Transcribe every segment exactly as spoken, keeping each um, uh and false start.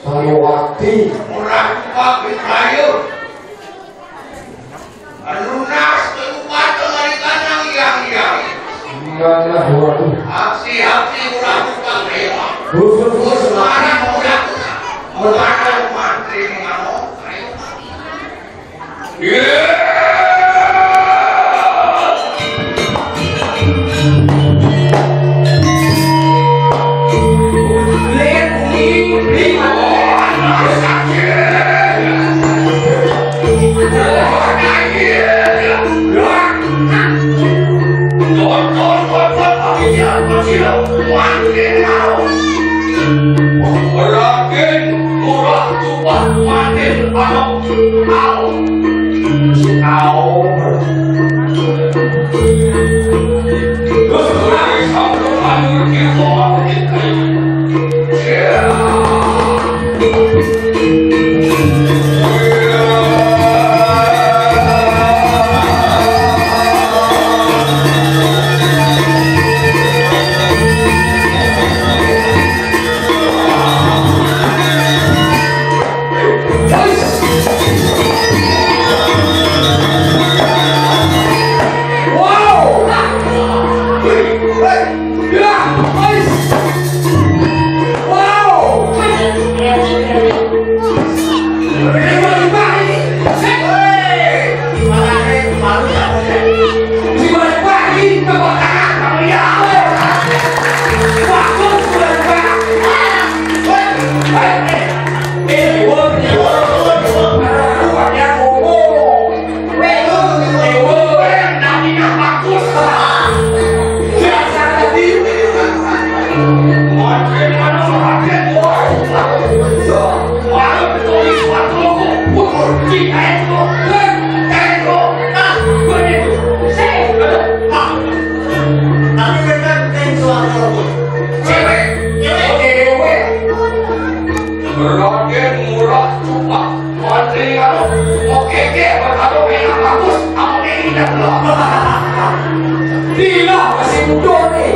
Sariwati. Murah Tupak Ibrahim. Nunas kabupaten ari kanang yang yang. Mana, waduh. Aksi-aksi Murah Tupak Ibrahim. Khusus, khusus. Murah Tupak. Murah Tupak. Mantri ngomong. Raden Murah Tupak Manis Anom. Anom. Terus mulai sampai anu kita. Raden Murah Tupak. Mantri anu, oke, oke, berkado enak bagus, kamu ini tidak belum. Bila masih muda nih.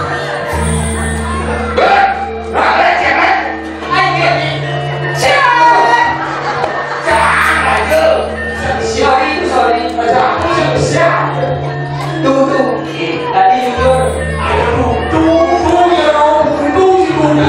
Hei, apa siapa? Ayo, siapa? Siapa? Siapa itu? Sorry, sorry. Macam aku siapa? Siapa? Tuh, tuh. Tadi jujur. Aduh, tuh, tuh, ya, tuh, tuh, tuh.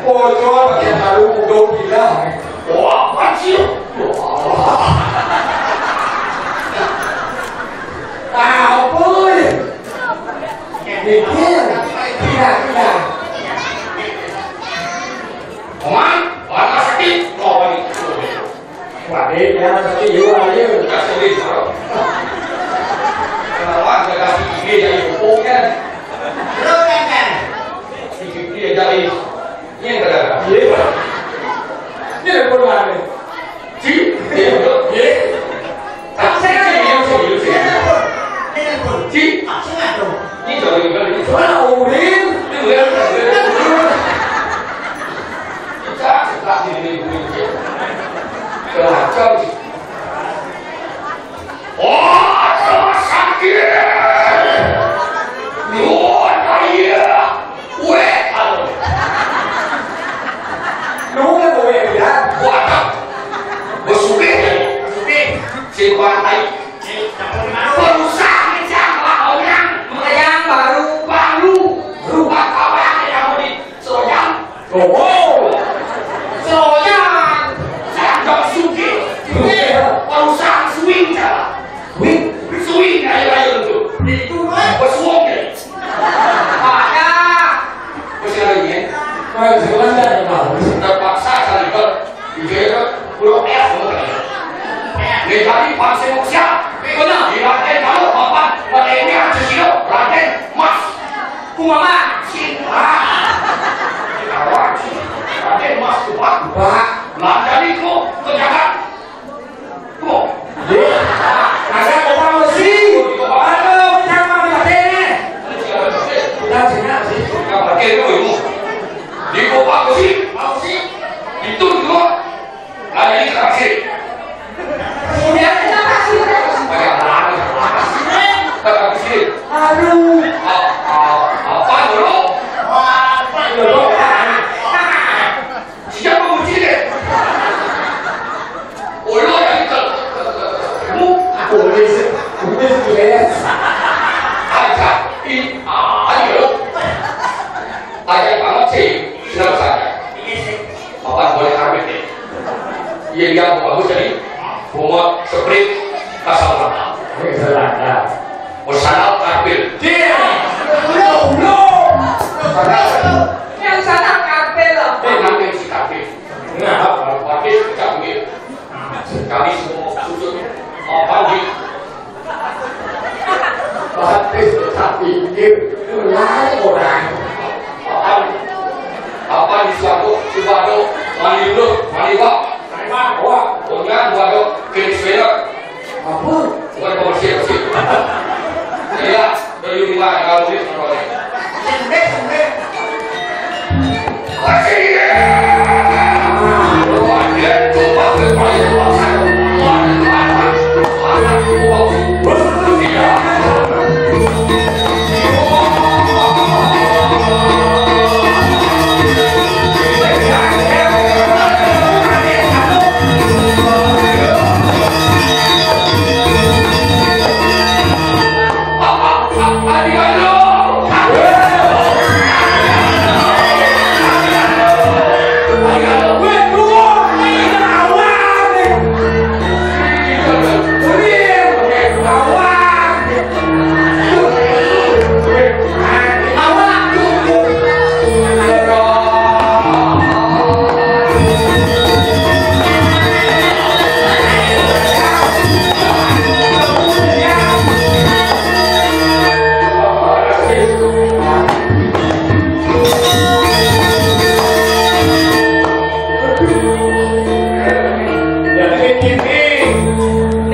Bocor pakaian baru, udah gila. Wah, apaan sih? Wah. Apa ya? Mikir. Tidak, tidak. Oman, panas sakit. Oh, ini. Wah, ini panas sakit. Yuk, ayo. Kasih, Bro. Kenapa ada kasih ide dari pupuknya? Bro, kan, kan? Ide dari Iya, enggak ada. Iya. Ini ada pun ada. Ci? Iya, betul. Iya. Tak, saya kan iya, iya, iya. Ini nelpon. Ini nelpon. Ci? Ah, saya nggak tahu. Ini jauh juga, ini. Wah, Udin. Ini bukan, bukan. Kita, kita, ini, ini, ini. Kelacak, Ci. Oh, rumah sakit. Nuhun, ayeuna. Wéh, aduh. Nuhun, wéh, ya. Waduh. Besugih, besugih. Si Tuan tai. Perusak, ngejang, lakonnya. Ngejang, baru. Baru. Rumah kawan, ya, Budi. Soyan. Oh. Soyan. Soyan Jong Suki. Perusahaan swing, cara. Swing? Swing, ayo, ayo, tuh. Itu, Mas. Pesuong, ya. Ada. Masih ada, ya? Mas, sekarang saya ada, Mas. Terpaksa, saya juga. Iya, iya. Udah, ya, udah. Nih, jadi, Pak Seno siap. Benar. Di lantai kalau Bapak, Pak Emi, Haji Sino, Raden, Mas. Kumaha? Cinta. Kawan, Raden Mas Tupak. Pak. Lanjani ku, penjaga. Tuh. Ada orang besi. Aduh, jangan dipakai. Udah, sini, sini. Nggak pakai itu, ilmu. Di Bapak besi, Pak besi. Itu, itu. Lanjani ke taksi. Kemudian kita kasih. Pakai apa? Pakai taksi. Aduh. A-, a-, apa dulu? Apa dulu? Siapa kuncinya? Ulun yang ke-, ke-, ke-, kamu? Kumis, kumis, kumis. Aja, i-, aja. Aja banget sih. Kenapa saja? Iya sih. Papan boleh karpet ya? Iya, iya, mau bagus jadi. Bunga sprit kasar mata. Oke, salah. Nah. Bersandal karpet. Dia. Belum, belum. Sandal. Yang sana karpet loh. Eh, nanti si karpet. Nah, kalau pakai pecah duit. Kami semua susut. Apa gitu? Batis tapi pinggir, mulai orang. Apa? Apa di suatu, suatu, mandi dulu, mandi, Pak. Mandi, Pak. Wah, punya buat kiri sepeda. Apa? Bukan pembersih, bersih. Iya, dari rumah kalau dia.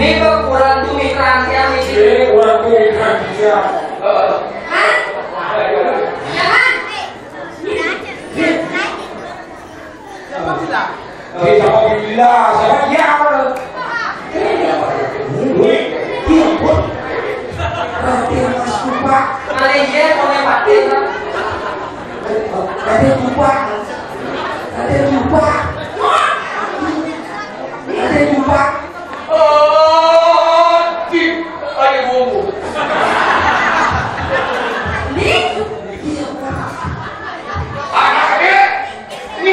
Ini kok kurang tuh mitra yang ini. Ini kurang tuh mitra yang ini. Hah? Jangan. Siapa bilang? Eh, siapa bilang? Siapa dia? Raden Mas Tupak. Malaysia, mau pakai, Pak. Raden Tupak. Raden Tupak. Raden Tupak. Oh, di, ayo, bumbu. Ini? Iya, Pak. Anak gede. Ini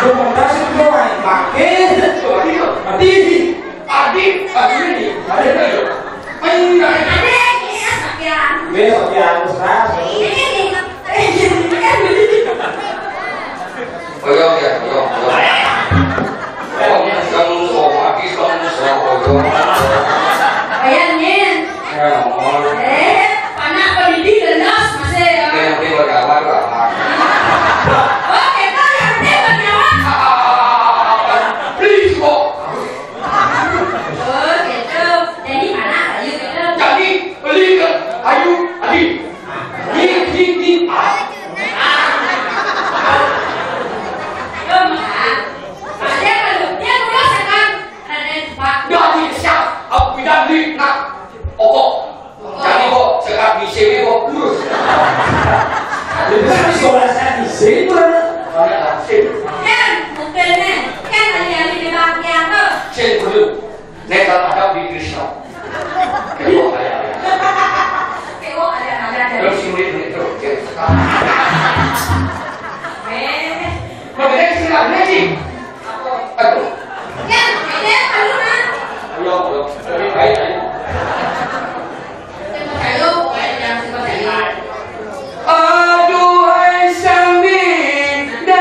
Komunitas itu main pakai. Mati. Adi, adi ini, adi ini. Ayo, dari kami. Nggih, Sofian, Ustaz. Ayo, ya, ayo, ayo. Oh, kamu, oh, mati, kamu, saya, ayo. Ayan, Nin. Ya, ampun. Eh, anak pendidik rendah masih ya. Yang penting berkawan, Pak. Oh, kita yang penting bernyawa. Please, kok. Oh, gitu. Jadi mana ayu gitu? Jadi beli ke ayu tadi. Di di di ah. Dia dulu sekarang ada yang cepat. Dari siap aku bilang di nak pokok. Jadi kok sekat di sini kok lurus. Itu kan sekolah saya di sini tuh. Mana sih? Kan, mungkin nih, kan hari-hari di bangkian tuh. Sini dulu. Nek kalau ada di Krishna. Kewok aja. Kewok aja, aja, aja. Terus si murid itu, dia sekarang. Eh. Makanya istilah lagi. Aduh. Ya, ini apa lu, Mas? Ayo, ayo. Lebih baik ayo. Aduhai sang bidadari.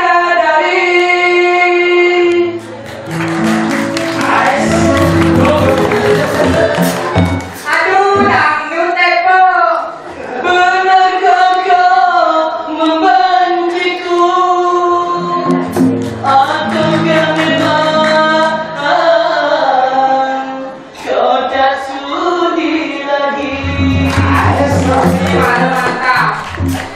Aduh, dangdut tepo. Benarkah kau membenciku? Ataukah memang kau tak sudi lagi? Mantap.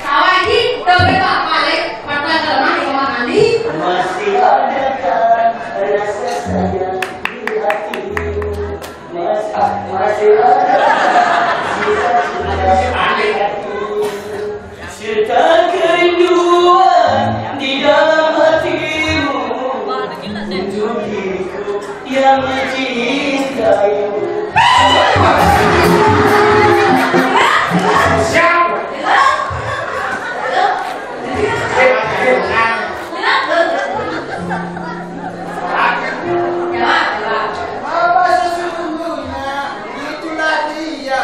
Kawan ini, udah bebas balik, patah lemah di kamar mandi. Masih adakah rasa sayang di hatimu? Mas-, masih ada sisa-sisa di hatimu? Serta kerinduan di dalam hatimu untuk diriku yang mencintaimu. Siap. Apa sesungguhnya itulah dia.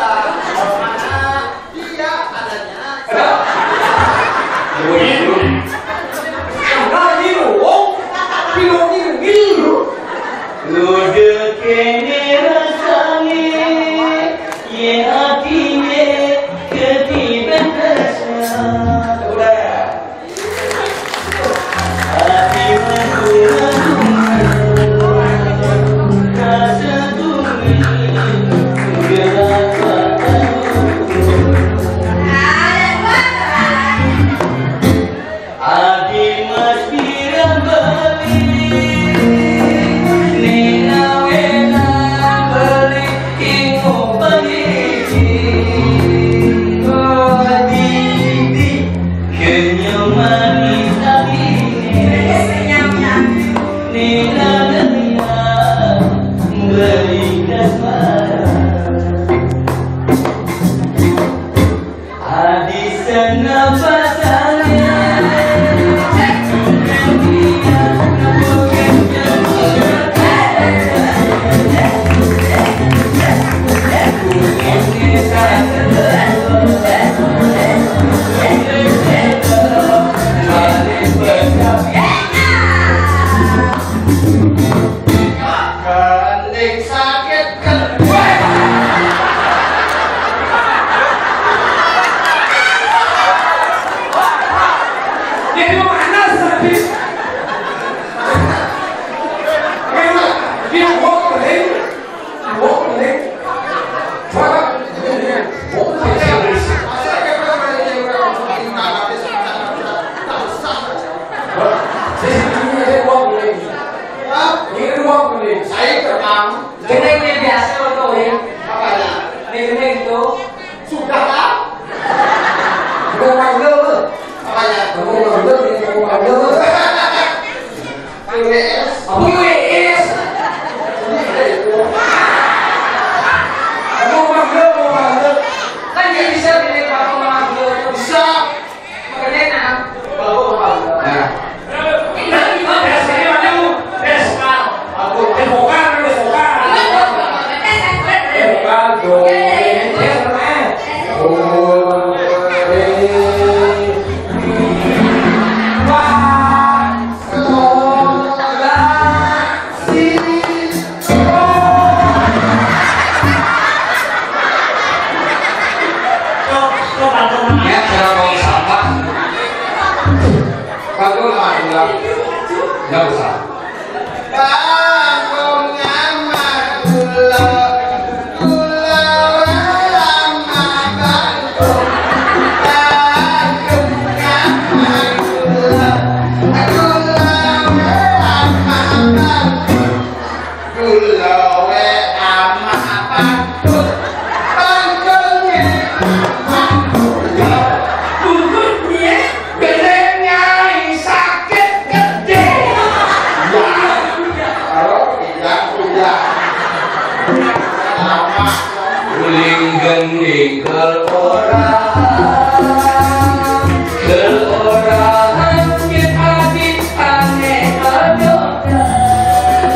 Ning keloraan, keloraan, yen ati ane adonan.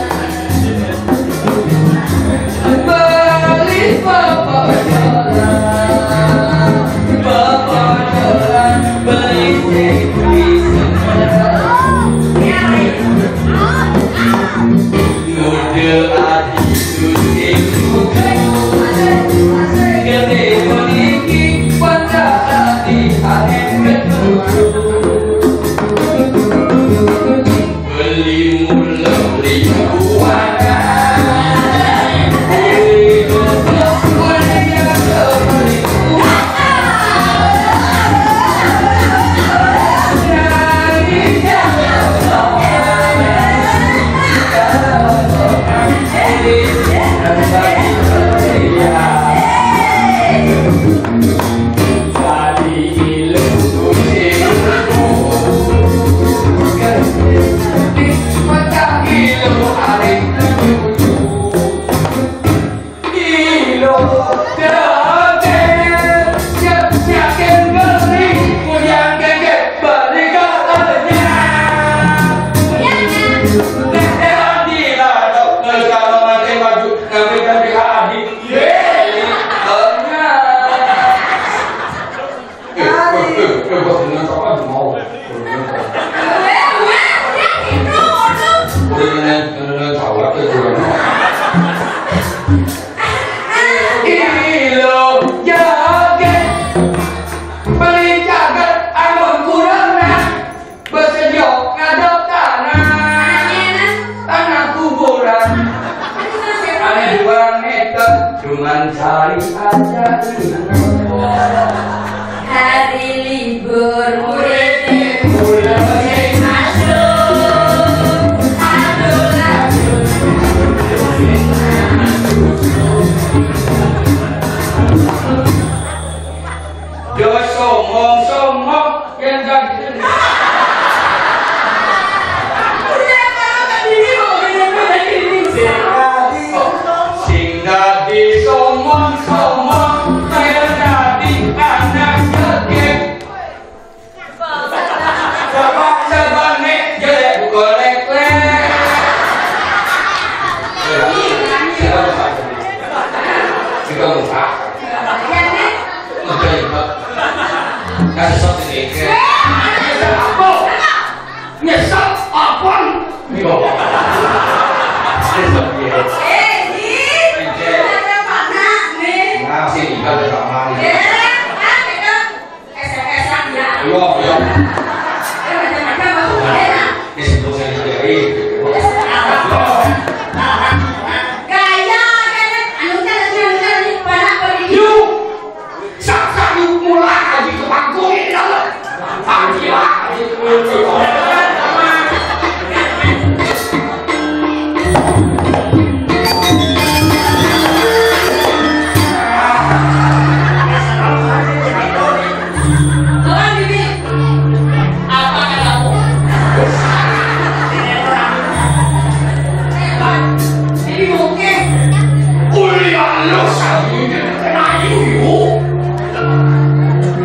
Bali papadolan, papadolan, bali sing bisa. Ngode ati suci, gede puniki, wajah ati angin ketujuh. Beli mula, beli buana. Eh, eh, eh, eh, bos, dengan siapa aja mau? Dengan siapa? Udah dengan, dengan cawat ya, kurang. Ini lo jaget, beli jaget, amun kurang nah. Besejo ngadep tanah, tanah kuburan. Ane dua meter, cuman cari aja. Hari libur murid mulai masuk. Aduh, aduh. Yo sombong-sombong yang jadi. Sing dadi sombong-sombong, yang dadi anak jegeg. Sabane jelek buka lek-lek. Kita buka. Buka, buka. Kasih sok sedikit. Nyesel apa? Nyesel apa? Nyesel dia. Eh, ini ada panas nih. Nah, sini ada sama nih. Eh, ah, kita S M S-an ya. Iya, iya. Eh, macam-macam masuk boleh, nah. Ini sebelum saya diajarin. Gaya, kan? Anu, kan, anu, kan, anu, pada pergi. Yuk. Sak-sak yuk mulai aja ke panggung ini, dah. Panggung aja. Apa katamu? Ini mungkin. Kuliah lu sambil kena ibu.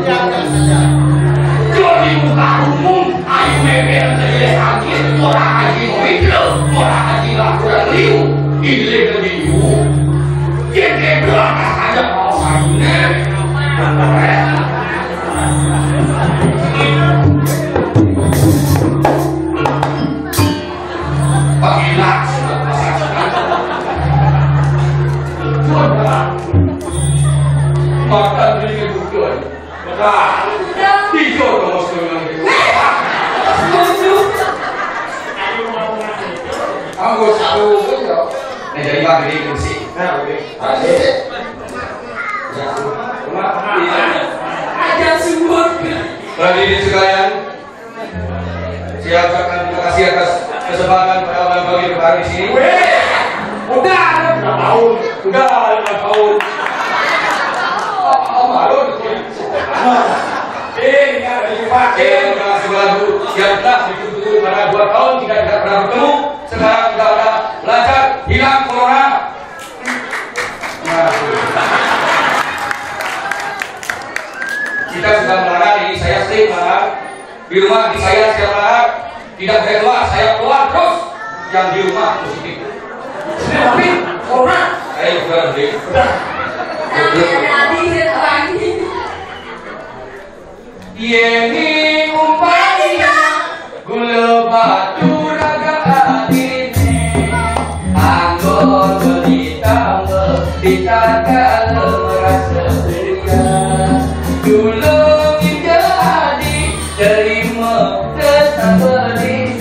Biarkan saja. Kalau di muka umum, ayo memer terjadi sakit, orang haji mau itu, orang haji laporan liu, ini lebih ibu. Dia kebelakang aja kalau saya ini. Pakai langsung pasang. Mata diri kebutuhan. Nah, tidur dong, Mas Tuyul. Aku tahu, ya. Nah, jadi Pak Gede kursi. Nah, oke. Pak Gede. Ya. Ada semua. Hadirin sekalian, saya ucapkan terima kasih atas kesempatan pada malam pagi berbahagia di sini. Weh, udah ada berapa tahun? Udah ada berapa tahun? Apa malu? Eh, ini ada juga. Eh, terima kasih lagu yang telah ditunggu-tunggu karena dua tahun kita tidak pernah bertemu. Sekarang sudah ada, lancar, hilang corona. Nah, tuh. Pak. Di rumah di saya sehat. Tidak boleh keluar, saya keluar terus. Yang di rumah positif. Tapi corona. Ayo, sudah, deh. Sudah. Yeni umpamina gula batu raga adine, anggo ditambah ditakal merasa mulia. Dulu kita adi terima kesabari.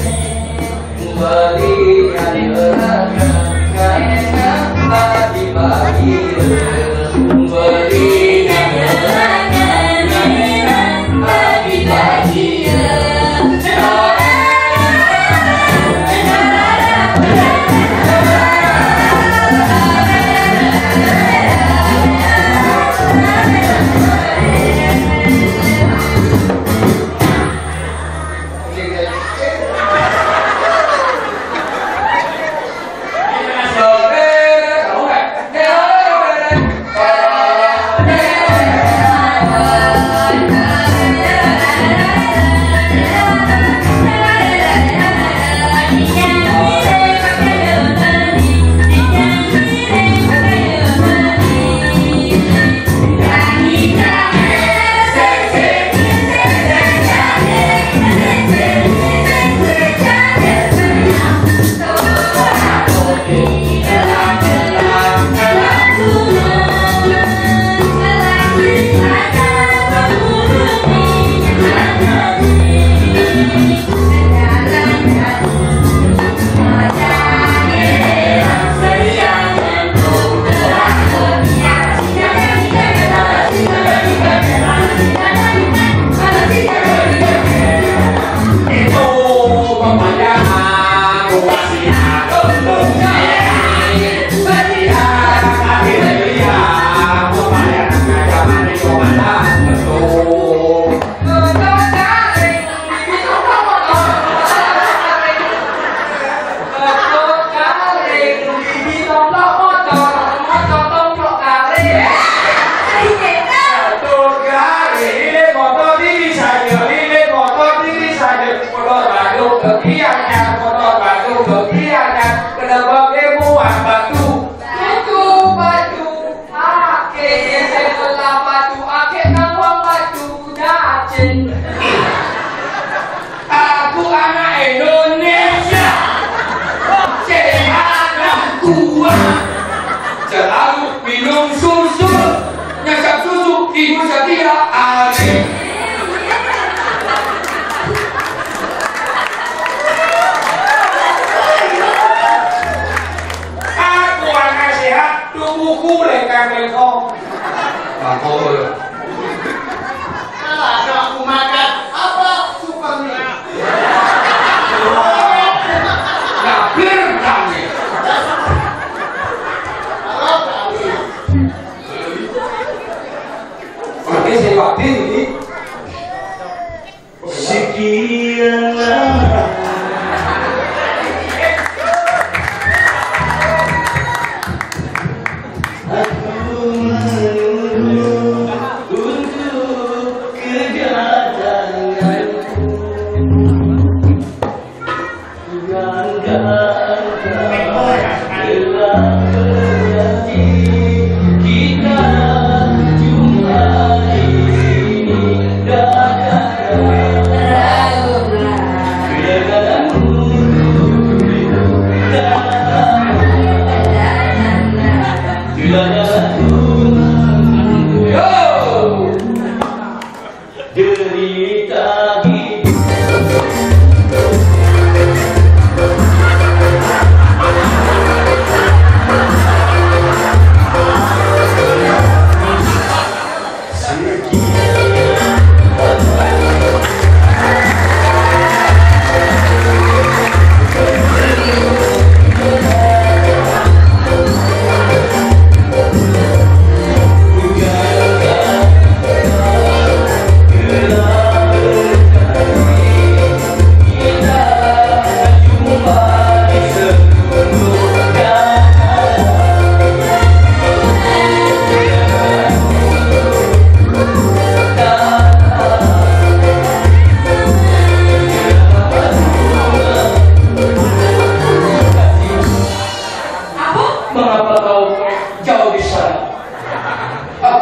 Kenapa kamu buat batu? Tutu batu, ake sebelah batu, ake nawang batu, dacen. Aku anak Indonesia. Sehat dan kuat. Selalu minum susu. Nyesap susu, ibu setia, adik. Aku anak sehat, tubuhku lekang lekong. Makanya. Kalau ada aku makan, apa, Superman? Nggak bener kami. Kalau kami. Oke, saya wakil ini. Sekian lama aku menunggu untuk kedatanganmu. Bukankah telah berjanji kita jumpa di sini?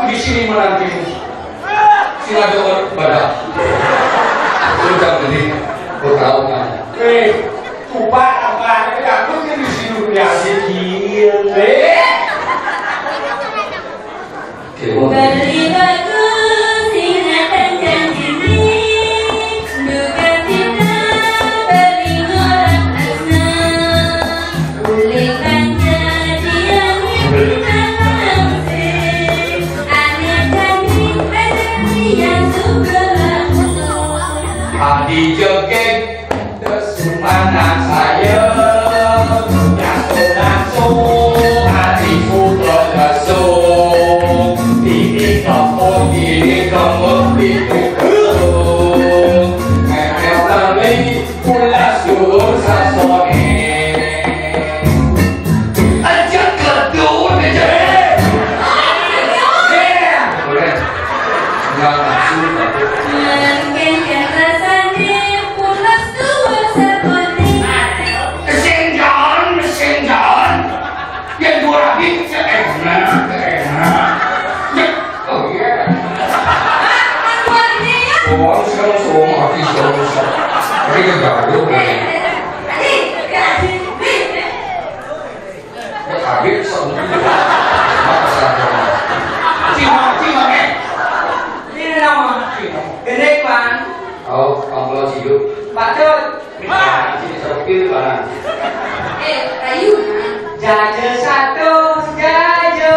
Di sini menantimu. Sila dua pada. Sudah beli. Kau tahu kan? Eh, tupak apa? Aku kan di sini ya sedikit. Eh. Oke, mau. Beli bagus, ingatan janji. Duga tidak beli orang asna. Boleh panjat yang kita langsung. Aneh kami rezeki yang suka langsung. Adi joget, terus mana saya? Langsung, langsung, adi putra langsung. Ini kampung, ini kampung, ini kampung. Pulas dur sasone. Aja kedur aja. Boleh. Nggak langsung. Mungkin rasane pulas dur sasone. Mesin John, mesin John. Yang dua lagi, enak, enak. Ya, oh iya. Oh, sekarang semua mati, sekarang bisa. Tapi kan gak ada, kan? Ya, habis, semua. Apa salah? Cima, cima, eh. Ini nama. Cima. Gede, Bang. Oh, kamu hidup. Pak Tut. Sini sopir barang. Eh, ayo. Jaja satu, jaja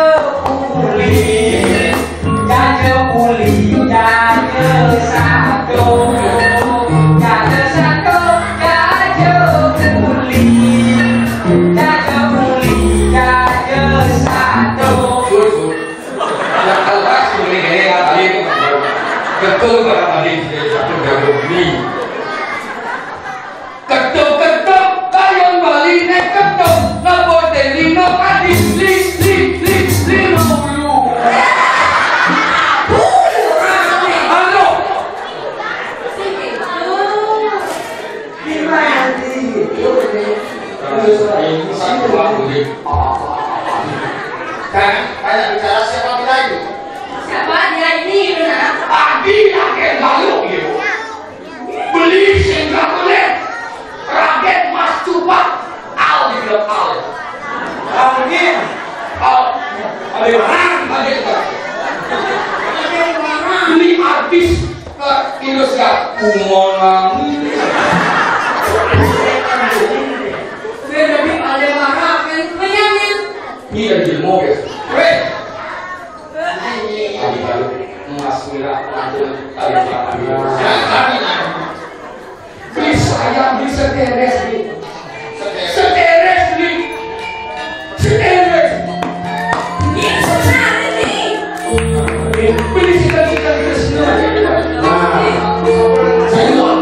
uli. Jaja uli, jaja satu. Jaja satu, jaja uli. Jaja uli, jaja satu. Yang kelas ini, eh, tadi itu betul, Pak, tadi dia satu jago beli. Ketuk-ketuk, kayon Bali ne ketuk, napa dene no adi, li, li, li, lima puluh. Halo. Kan, banyak bicara siapa bilang? Siapa dia ini, Yuna? Adi, lagi malu, gitu. Beli sing gak boleh. Raden Mas Cupak. Al di film Al. Al ini. Al. Ada yang orang, ada yang orang. Beli artis ke Indonesia. Umona. Saya jadi ada marah, kan? Bayangin. Ini dari Jemo, ya. Weh. Beli saya, beli seteres, beli. Seteres, beli. Seteres. Beli seteres, beli seteres. Nah, saya mau.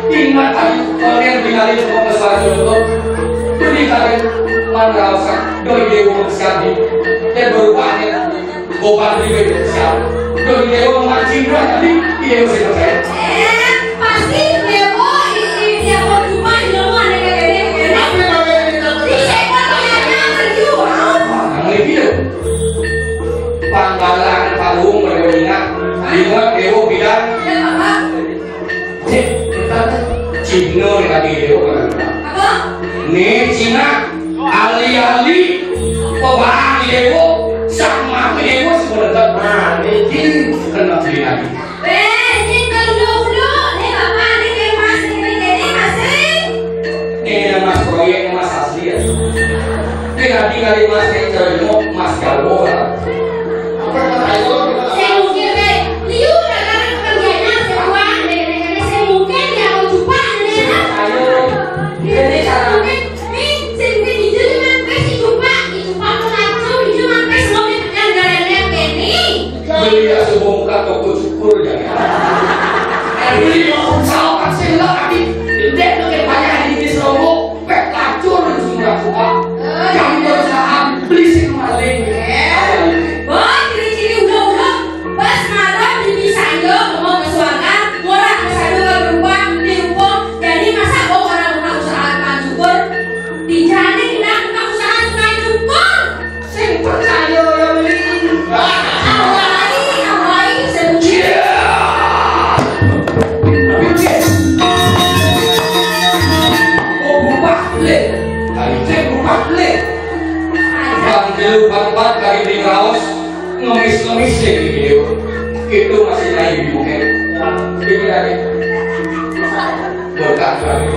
Ingat ayu, kalian binali untuk sesuatu itu. Beri kalian mandraosa, doi dewa siapi. Dan berubahnya, gopan di beda siap. Doi dewa mancing, doi tadi, dia mesti percaya. Eh, pasti dewa, ini dia mau cuma, dia mau ada kayak gini. Tapi kalau ini tak bisa, kalau yang nyamar, you, mau. Nah, yang lebih loh. Panggalan kalung berwenina, ingat dewa bidan. Cina nih tadi dewa. Apa? Nih Cina, ahli-ahli, pebang dewa, sama dewa sebenarnya. Nah, ini kena beli lagi. Eh, ini kalau udah-udah, nih Bapak, nih kayak Mas, ini, ini Mas, eh. Ini yang Mas proyek, Mas asli ya. Ini nanti kali Mas yang cari mau Mas Galbo lah. Saya mungkin, eh, liu, karena pekerjaannya sebuah, saya mungkin ya mau coba, nih. Ayo. Ini cara. Mungkin, nih, saya mungkin itu cuma kasih coba, coba tuh langsung, itu mah kasih mau dipegang jalannya, Benny. Beli ya, semua muka toko cukur ya. Beli mau usaha pasti lah, tapi tidak pakai banyak di sini, semua pek lacur, semua coba. Yang berusaha, beli sih. Lubang bat kali beli raos, ngemis-ngemis ya gitu. Itu masih naik di bukit. Ini lagi. Berkat lagi.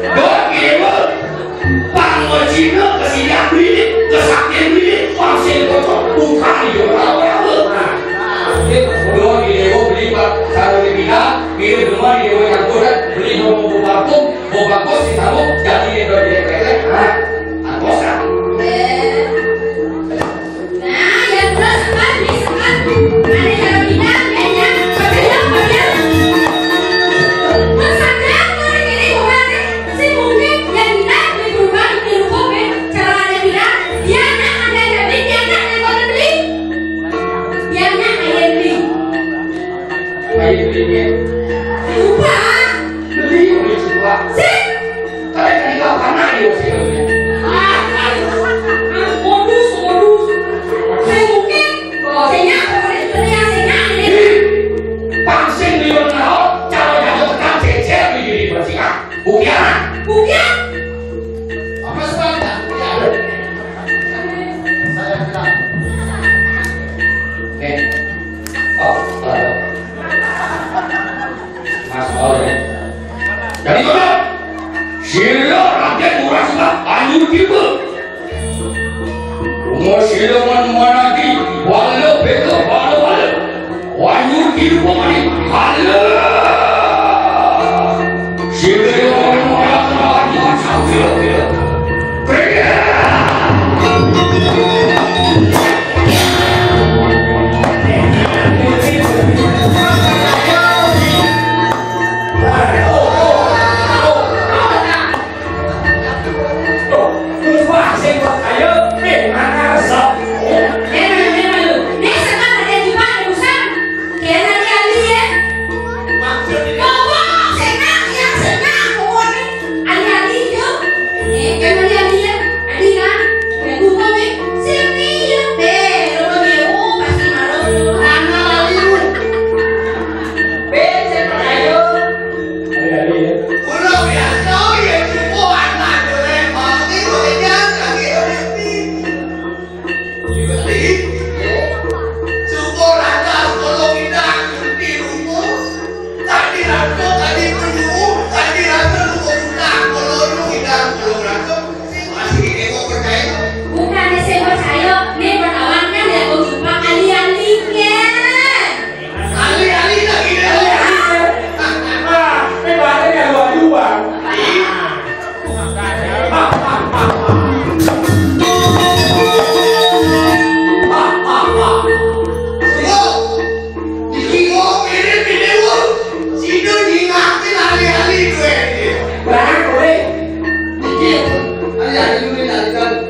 Dok, gitu. Pangocina kesidak beli, kesaktian beli, pangsil kocok, bukan di orang. Nah, itu. Dok, gitu, beli, Pak. Kalau di kita, beli rumah di dewa yang kuat, beli rumah buku kartu, Bos bagus si kamu, jadi dia dari D P R, hah? Anggota. Nah, yang terus empat, ini empat. Ada yang pindah, ya, ya. Percaya, percaya. Terus ada apa ini, bukan? Si mungkin yang pindah, di perubahan, di ruko, ya. Cara ada pindah, dia nak ada, ada beli, dia nak ada orang beli. Dia nak ada beli. Ayo beli, ya. Lupa. Beli, beli, lupa. Si. Kalian ini nggak pernah ya, sih. Ah, modus, modus. Saya mungkin, saya nyampe, saya nyampe, saya nyampe. Ih, pangsit liur naon, cara jago tekan cecer di diri bersihan. Bukian. Bukian. Apa sebabnya? Bukian. Saya bilang. Eh. Oh, salah. Mas Oleh. Jadi kono, sira rakyat ora suka banyu tiba. Umur sira man manadi, bala beka bala bala. Banyu tiba mani, bala. Sira man manadi, bala bala. Bukan saya percaya, ini pertawaan kan ya, gue jumpa kali-kali ya. Ahli-ahli lagi deh. Ah, eh, bahasanya luar juga. Yo, iki kok mirip video. Sido nyingakin ahli-ahli gue. Barang gue. Iki ahli-ahli gue tadi kan.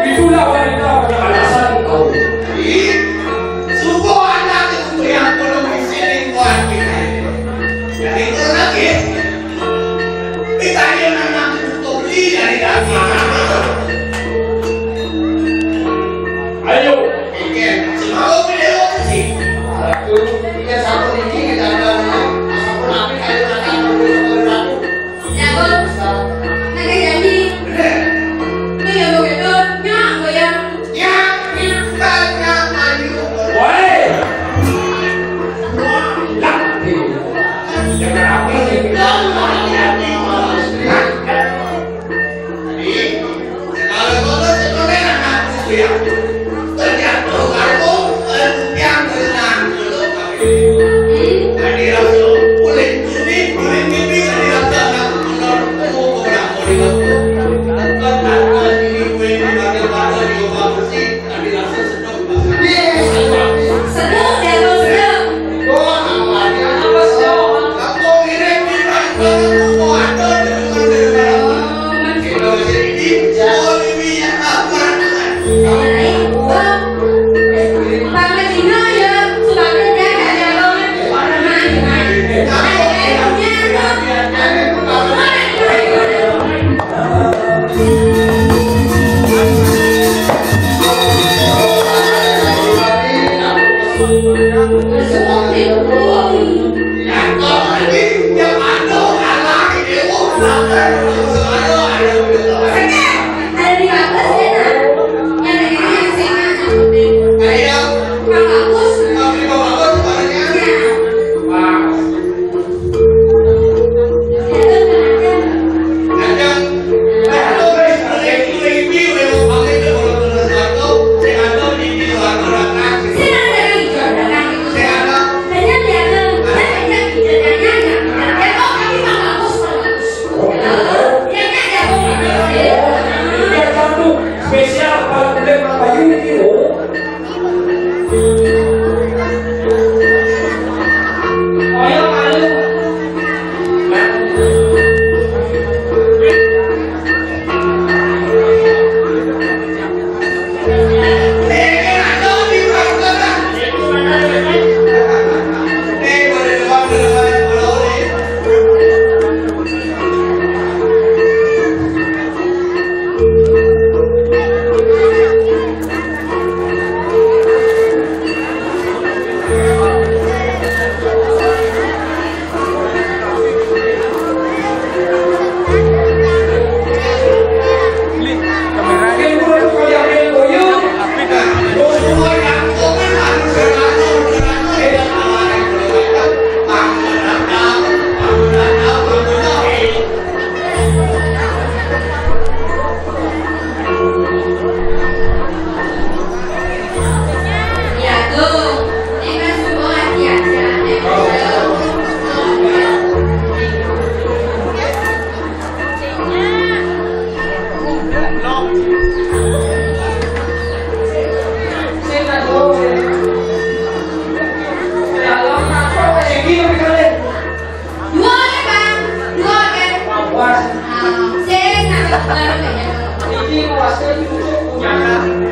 Itulah wanita beralasan kau. Suku anak itu yang belum bisa dibuat. Jadi itu lagi. Kita yang anak untuk beli dari daging. Ayo. Oke, semua video sih. Satu, kita satu ini kita ada. Asapun api kayu rata. Jago. Naga jadi. Ini ya, gue gitu. Nyak, gue ya. Nyak, nyak, nyak, maju. Woi. Lah. Jangan apa sih? Hah? Jadi, kalau gue tuh sebenarnya anak gue ya. Ternyata aku, eh, yang tenang dulu. Tadi rasa kulit kuning, kulit pipi, tadi rasa anak menurut kamu, kamu nak mau dibantu. Pastor Yusuf punya